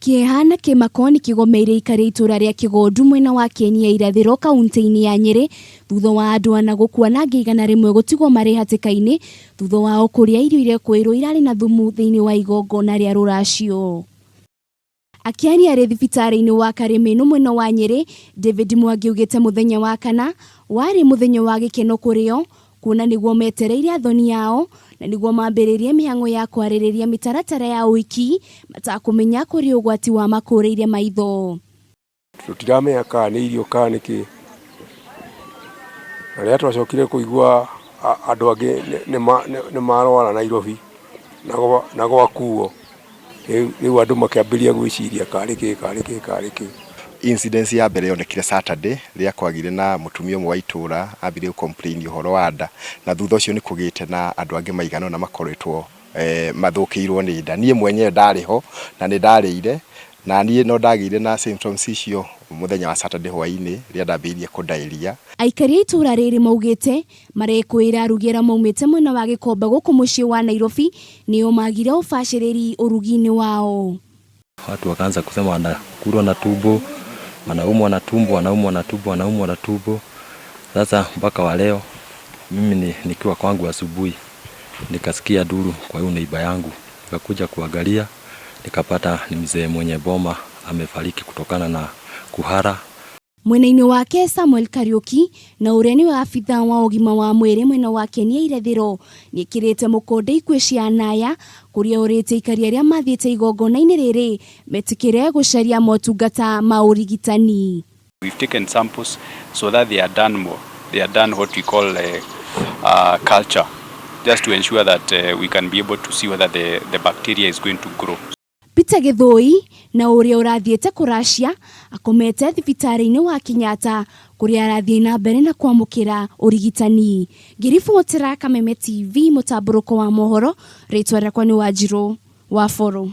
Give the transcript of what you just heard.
Kĩeha na kĩmako nĩ kĩgomeire aikari a itũra rĩa Kĩgondu mwena wa Kĩeni ya irathĩro kauntĩ-inĩ ya Nyĩrĩ thutha wa andũ ana gũkua na angĩ 100 gũtigwo marĩ hatĩka-inĩ thutha wao kũrĩa irio irekwĩrwo irarĩ na thumu thĩinĩ wa igongona rĩa rũracio. Akĩaria arĩ thibitarĩ-inĩ wa Karĩmĩnũ mwena wa Nyĩrĩ, David Mwangi augĩte mũthenya wa kana warĩ mũthenya wa gĩkeno kũrĩ o kuona nĩguo metereire athoni ao na nĩguo mambĩrĩrie mĩhang'o ya kwarĩrĩria mĩtaratara ya ũhiki matakũmenya kũrĩ ũgwati wa makũrĩire maitho. Tũtiramenya kana nĩ irio kana nĩ kĩ. Na rĩrĩa twacokire kũigua andũ angĩ nĩ marwara Nairobi na gwakuo, rĩu andũ makĩambĩrĩria gwĩciria karĩ kĩ karĩ kĩ karĩ kĩ. Incidence ya mbere yonekire Saturday rĩrĩa kwagĩire na mũtumia ũmwe wa itũra ambire gũ complain ũhoro wa nda na thutha ũcio nĩ kũgĩte na andũ angĩ maigana ũna makoretwo mathũkĩirwo nĩ nda. Niĩ mwenyewe ndarĩ ho na nĩ ndarĩire na niĩ no ndagĩire na symptoms icio mũthenya wa Saturday hwainĩ rĩrĩa ndambĩrĩirie kũ diarrhea. Aikari a itũra rĩrĩ maugĩte marekũĩra arugi arĩa maumĩte mwena wa Gĩkomba gũkũ mũciĩ wa Nairobi nĩo magire ũbacĩrĩri ũrugi-inĩ wao. Watu wakaanza kusema wanakulwa na tumbo, wanaumwa na tumbo, wanaumwa na tumbo, wanaumwa na tumbo. Sasa mpaka wa leo mimi ni, nikiwa kwangu asubuhi nikasikia nduru kwa huyu neighbour yangu, nikakuja kuangalia nikapata ni mzee mwenye boma amefariki kutokana na kuhara. Mwena-inĩ wake Samuel Kariuki na ũrĩa nĩwe abithaa wa ũgima wa mwĩrĩ mwena wa Kenya irathĩro nĩekĩrĩte mũkonde ikuũ cia anaya kũrĩa ũrĩte aikari arĩa mathiĩte igongona-inĩ rĩrĩ metĩkĩre gũcaria motungata ma ũrigitani. We've taken samples so that they are done more. They are done what we call culture, just to ensure that we can be able to see whether the bacteria is going to grow. Peter Gĩthũi na ũrĩa ũrathiĩte kũracia akomete thibitarĩ-inĩ wa Kenyatta kũrĩa arathiĩ na mbere na kwamũkĩra ũrigitani. Ngĩribotera Kameme TV mũtambũrũko wa mohoro, rĩtwa rĩakwa nĩ Wanjirũ wa Boro.